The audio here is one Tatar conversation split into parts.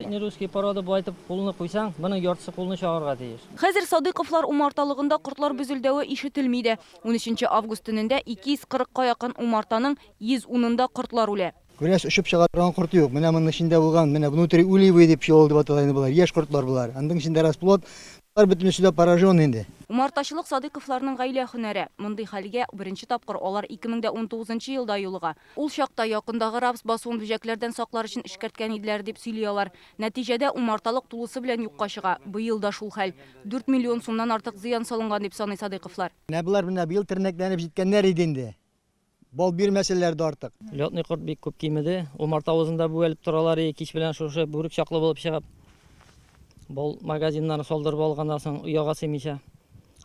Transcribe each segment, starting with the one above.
Среднерусский порода болай итеп кулны куйсаң, моның яртысы кулны чагырга тиеш. Хәзер Садыйковлар умарталыгында кортлар безелдәве ишетелми дә. Унөченче август төнендә 240 ка якын умартаның 110 ында кортлар үлә. Күрәсез, очып чыга торган корт юк. Менә моның эчендә булган, менә внутриульевый дип пчелы дип атала инде болар. Яшь кортлар болар. Аның эчендә расплод. Болар бөтенесе дә поражен инде. Умартачылык Садыйковларның гаилә һөнәре. Мондый хәлгә беренче тапкыр алар 2019 елда юлыга. Ул чакта якындагы рапс басуын бөҗәкләрдән саклар өчен эшкәрткән иделәр, дип сөйли алар. Нәтиҗәдә, умарталык тулысы белән юкка чыга. Быел да шул хәл. 4 миллион сумнан артык зыян салынган, дип саный Садыйковлар. Менә болар менә быел тернәкләнеп җиткәннәр иде инде. Бал бирмәсәләр дә артык. Летный корт бик күп кимеде. Умарта авызында бөгәлеп торалар и, кич белән шушы бүрек чаклы булып чыгып, бал магазиннарын салдырып алганнан соң ояга сыймыйча.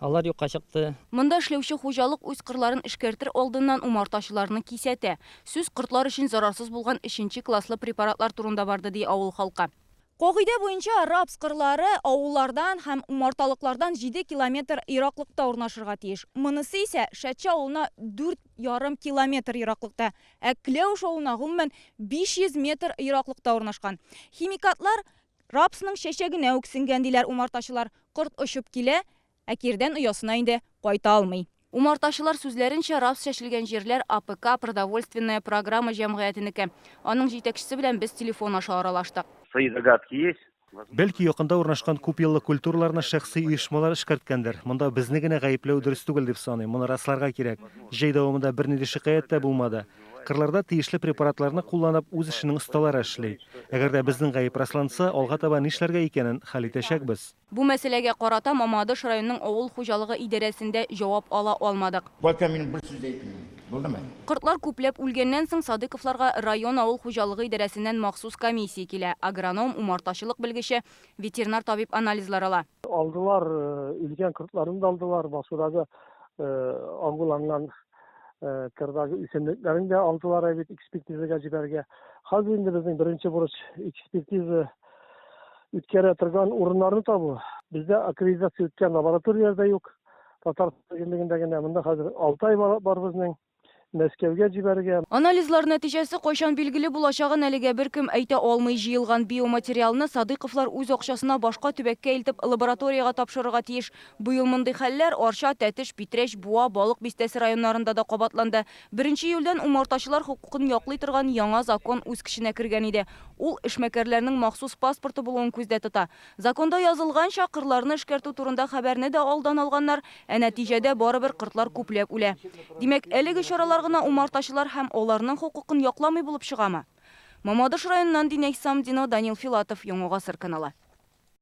Алар юкка чыкты. Монда эшләүче хуҗалык үз кырларын эшкәртер алдыннан умартачыларны кисәтә. Сүз кортлар өчен зарарсыз булган өченче класслы препаратлар турында барды, ди авыл халкы. Кагыйдә буенча, рапс кырлары авыллардан һәм умарталыклардан җиде километр ераклыкта урнашырга тиеш. Монысы исә Шәдче авылына 4,5 километр ераклыкта, ә Кләүш авылына, гомумән, 500 метр ераклыкта урнашкан. Химикатлар рапсның чәчәгенә үк сеңгән, диләр умартачылар. Корт очып килә, ә кирдән оясына инде кайта алмый. Умартачылар сүзләренчә, рапс чәчелгән җирләр АПК Продовольственная программа җәмгыятенеке. Аның җитәкчесе белән без телефон аша аралаштык. Свои догадки есть. Бәлки, якында урнашкан күпьеллык культураларны шәхси оешмалар эшкәрткәндер. Монда безне генә гаепләү дөрес түгел дип саныйм. Моны расларга кирәк. Җәй дәвамында бернинди шикаять тә булмады. Кырларда тиешле препаратларны кулланып, үз эшенең осталары эшли. Әгәр дә безнең гаеп расланса, алга таба нишләргә икәнен хәл итәчәкбез. Бу мәсьәләгә карата Мамадыш районының авыл хуҗалыгы идарәсендә җавап ала алмадык. Пока мин бер сүз дә әйтмим. Булдымы? Кортлар күпләп үлгәннән соң Садыйковларга район авыл хуҗалыгы идарәсеннән махсус комиссия килә. Агроном, умартачылык белгече, ветеринар табиб анализлар ала. Алдылар, үлгән кортларны да алдылар, басудагы агуланган кырдагы үсемлекләрен дә алдылар бит экспертизага җибәрергә. Хәзер инде безнең беренче бурыч экспертиза үткәрә торган урыннарны табу. Бездә аккредитация үткән лабораторияләр дә юк. Татар җирлегендә генә монда хәзер Алтай бар безнең. Мәскәүгә җибәрергә. Анализлар нәтиҗәсе кайчан билгеле булачагын әлегә беркем әйтә алмый. Җыелган биоматериалны Садыйковлар үз акчасына башка төбәккә илтеп лабораториягә тапшырырга тиеш. Быел мондый хәлләр Арча, Тәтеш, Питрәч, Буа, Балык Бистәсе районнарында да кабатланды. Беренче июльдән умартачылар хокукын яклый торган яңа закон үз көченә кергән иде. Ул эшмәкәрләрнең махсус паспорты булуын күздә тота. Законда язылганча, кырларны эшкәртү турында хәбәрне дә алдан алганнар, ә нәтиҗәдә барыбер кортлар күпләп үлә. Димәк, әлеге чаралар гына умартачылар һәм аларның хокукын якламый булып чыгамы? Мамадыш районыннан Динә Хисамтдинова, Данил Филатов, Яңа Гасыр каналы.